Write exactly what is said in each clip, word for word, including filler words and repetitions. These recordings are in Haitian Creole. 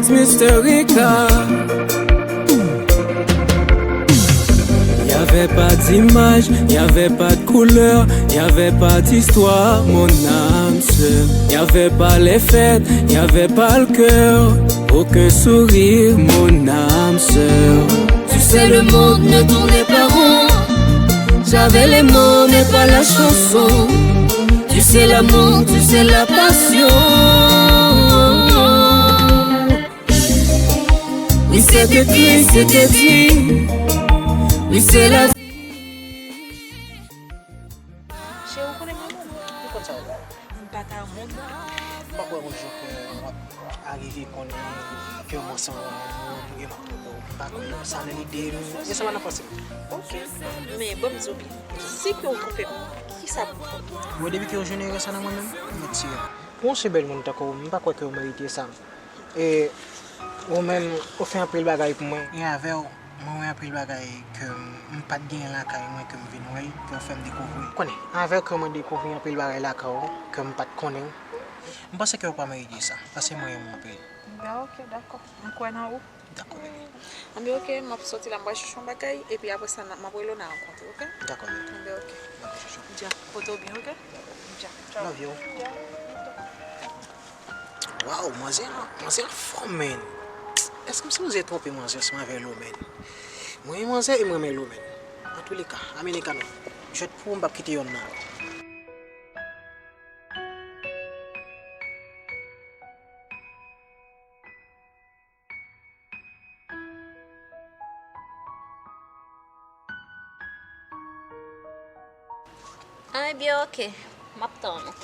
Mister Ricard. Y avait pas d'image, y avait pas de couleur, y avait pas d'histoire, mon âme sœur. Y avait pas les fêtes, y avait pas le cœur, aucun sourire, mon âme sœur. Tu sais, le monde ne tournait pas rond. J'avais les mots, mais pas la chanson. Tu sais l'amour, tu sais la passion. Oui, c'était triste, c'était dit. Oui, c'est la vie. Cheri, ou konnen mwen menm? Ou konn sa ou la? M pa ka moun. M pa kwè yon jou ke w ap arive konnen ke m ansanm avèk yon moun, ke m ap twonpe w. M pa kwè sa nan lide m. E sa m nan panse. Ok. Men, bon, m di w byen. Si ke w twonpe m, kisa pou w fè? Bon, depi ke w jwenn erè sa nan mwen menm, m mèt tiye w. Pou yon si bèl moun tankou w, m pa kwè ke w merite sa. E ou menm, ou fè anpil bagay pou mwen. E avè w, mwen wè anpil bagay ke m, m pa t genyen lakay mwen ke m vin wè l, ke w fè m dekouvri. Konnen, avè w ke mwen dekouvri anpil bagay lakay ou, ke m pa t konnen. M panse ke w pa merite sa, paske mwen renmen w anpil. Ben, ok, dakò. M kwè nan ou. Dakò, bebe. Anben, ok, m ap soti la, m pral chèche yon bagay, epi apre sa, n a, m ap rele w, n a rankontre, ok? Dakò, bebe. Anben, ok. M ap chèche w. Dja, pote w byen, ok? Dja, tchaw. Love you. Dja. Waw, manzè an, manzè anfòm, man. Èske m sipoze twonpe manzè ansanm avè Lomèn? Mwen renmen manzè e mwen renmen Lomèn. Antouleka, Americano, jwèt pou ou, m p ap kite yonn nan. Ebyen, ok. M ap tann ou.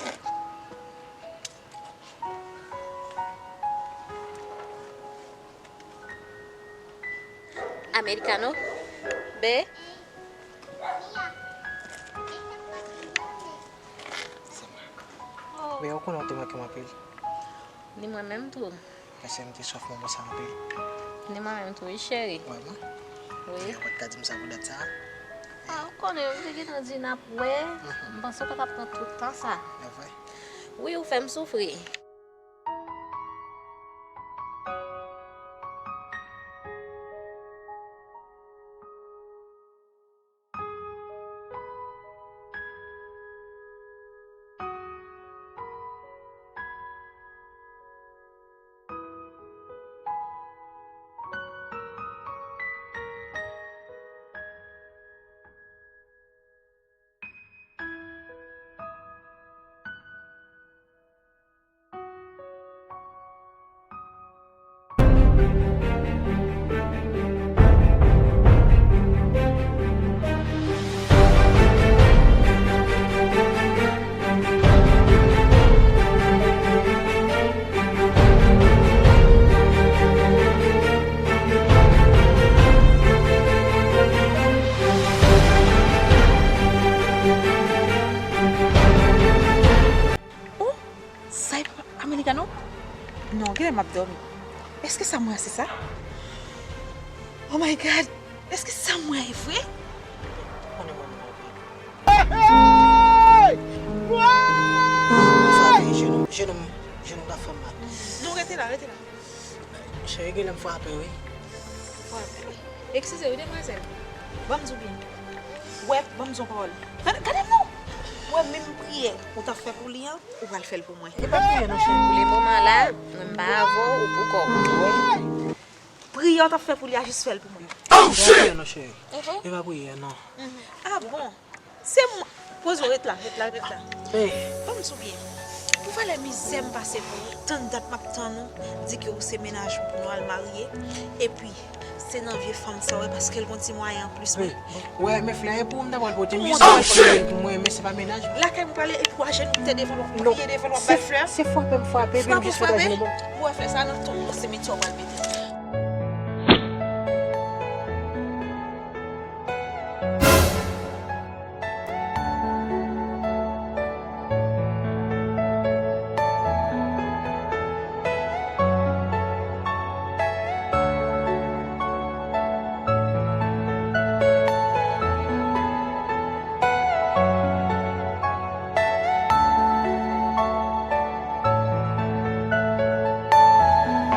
Americano? Be? Men ou konnen ou te manke m anpil. Ni mwen menm tou. Paske m te swaf moman sa anpil. Ni mwen menm tou, wi, cheri. Vrèman? Wi. Ou pa t ka di m sa pou dat sa? A, ou konnen, m te gentan di n ap wè. Mhm. M panse w pa t ap pran tout tan sa. E vre? Wi, ou fè m soufri. Oh, sa e pa Americano? Non, genlè m ap dòmi. Èske sa m wè a se sa? Oh my God! Èske sa m wè a e vre? Konnen mwen menm anpil. Hey! Frape jenou, jenou m, jenou m ap fè m mal. Non, rete la, rete la. Cheri, genlè m frape, wi. Frape. Eskize wi, demwazèl. Ban m di w byen. Wè, ban m di w yon pawòl. Gade, gade m non! Wè, menm priyè ou t ap fè pou li an, ou pral fè l pou mwen. E pa priyè non, cheri. Pou le moman la, mwen m pa avè w, ou pou kò w. Priyè w t ap fè pou li a, jis fè l pou mwen. Oh, shit! E pa priyè non, cheri. Mhm. E pa priyè non. Mhm. Ah bon? Se mwen. Poze w, ret la, ret la, ret la. Hey. Ban m di w byen. Pou valè mizè m pase pou ou, tann dat m ap tann ou, di ke ou se mennaj mwen pou nou al marye. Epi, se nan vye fanm sa w wè, paske l gon ti mwayen anplis mwen. Hey, wè, men flè e pou ou m ta pral pote, m jis pral pote l pou mwen, men se pa mennaj mwen. Lakay mwen prale, epi w ajenou, w te devan l, w ap priye devan l, w ap ba l flè. Se frape m frape, epi m jis fè ajenou bon. Ou wè flè sa nan ton simityè w pral mete.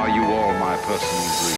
Are you all my person you breed.